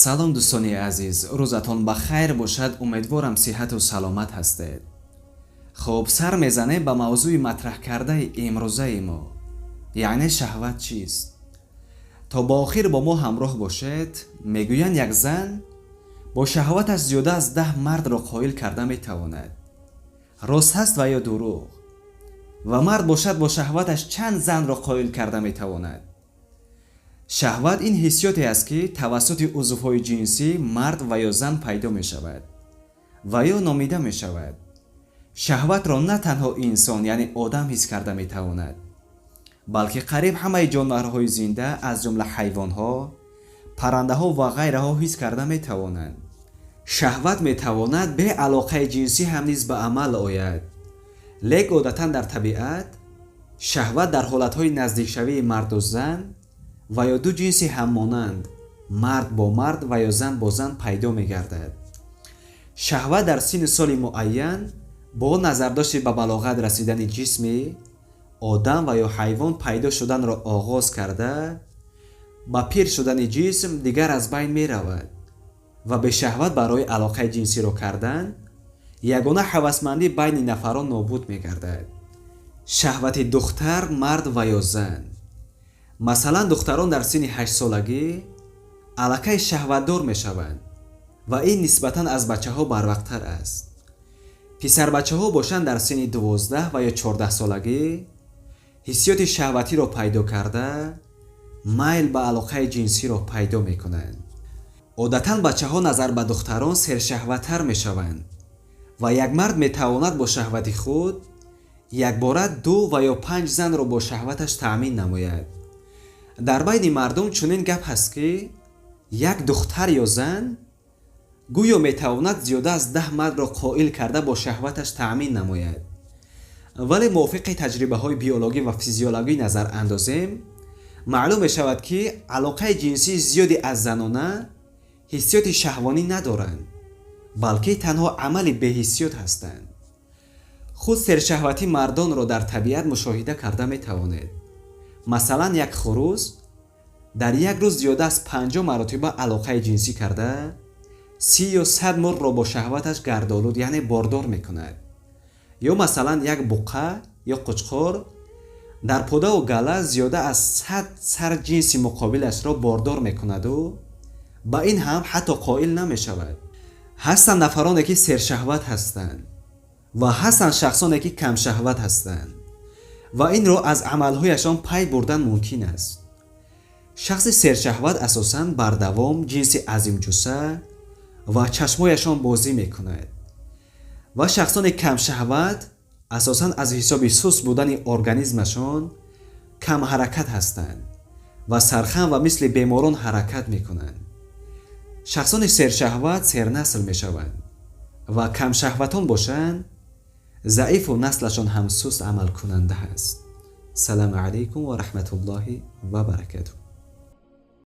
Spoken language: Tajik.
Салом, дӯстони азиз, рӯзатон ба хайр бошад. Умедворам, сиҳату саломат ҳастед. Хуб, сар мезанем ба мавзӯи матраҳкардаи имрӯзаи мо, яъне шаҳват чист. То ба охир бо мо ҳамроҳ бошед. Мегӯянд, як зан бо шаҳваташ зиёда аз 10 мардро қоил карда метавонад. Рост ҳаст ва ё дурӯғ? Ва мард бошад, бо шаҳваташ чанд занро қоил карда метавонад? Шаҳват ин ҳиссиёте аст, ки тавассути узвҳои ҷинсӣ мард ва ё зан пайдо мешавад ва ё номида мешавад. Шаҳватро на танҳо инсон, яъне одам, ҳис карда метавонад, балки қариб ҳамаи ҷонварҳои зинда, аз ҷумла ҳайвонҳо, паррандаҳо ва ғайраҳо ҳис карда метавонанд. Шаҳват метавонад бе алоқаи ҷинсӣ ҳам низ ба амал ояд, лек одатан дар табиат шаҳват дар ҳолатҳои наздикшавии марду зан ва ё ду ҷинси ҳаммонанд, мард бо мард ва ё зан бо зан, пайдо мегардад. Шаҳват дар синну соли муайян бо назардошти ба балоғат расидани ҷисми одам ва ё ҳайвон пайдо шуданро оғоз карда, ба пир шудани ҷисм дигар аз байн меравад ва бешаҳват барои алоқаи ҷинсиро кардан ягона ҳавасмандӣ байни нафарон нобуд мегардад. Шаҳвати духтар, мард ва ё зан. Масалан, духтарон дар синни 8-солагӣ аллакай шаҳватдор мешаванд ва ин нисбатан аз бачаҳо барвақттар аст. Писарбачаҳо бошанд, дар синни 12 ва ё 14-солагӣ ҳиссиёти шаҳватиро пайдо карда, майл ба алоқаи ҷинсиро пайдо мекунанд. Одатан бачаҳо назар ба духтарон сершаҳваттар мешаванд ва як мард метавонад бо шаҳвати худ якбора ду ва ё панҷ занро бо шаҳваташ таъмин намояд. Дар байни мардум чунин гап ҳаст, ки як духтар ё зан гӯё метавонад зиёда аз 10 мардро қоил карда, бо шаҳваташ таъмин намояд. Вале мувофиқи таҷрибаҳои биологӣ ва физиологӣ назар андозем, маълум мешавад, ки алоқаи ҷинсии зиёди аз занона ҳиссиёти шаҳвонӣ надоранд, балки танҳо амали беҳиссиёт ҳастанд. Худ сершаҳватии мардонро дар табиат мушоҳида карда метавонед. Масалан, як хурӯс дар як рӯз зиёда аз 50 маротиба алоқаи ҷинсӣ карда, 30 ё 100 мурғро бо шаҳваташ гардолуд, яъне бордор мекунад. Ё масалан, як буқа ё қучқор дар подаву гала зиёда аз 100 сар ҷинси муқобилашро бордор мекунаду ба ин ҳам ҳатто қоил намешавад. Ҳастанд нафароне, ки сершаҳват ҳастанд, ва ҳастанд шахсоне, ки камшаҳват ҳастанд, ва инро аз амалҳояшон пай бурдан мумкин аст. Шахси сершаҳват асосан бардавом, ҷинси азимҷусса ва чашмояшон бозӣ мекунад, ва шахсони камшаҳват асосан аз ҳисоби суст будани организмашон камҳаракат ҳастанд ва сархам ва мисли беморон ҳаракат мекунанд. Шахсони сершаҳват сернасл мешаванд ва камшаҳватон бошанд, заифу наслашон ҳам суст амалкунанда ҳаст. Салому алайкум ва раҳматуллоҳи ва баракатуҳ.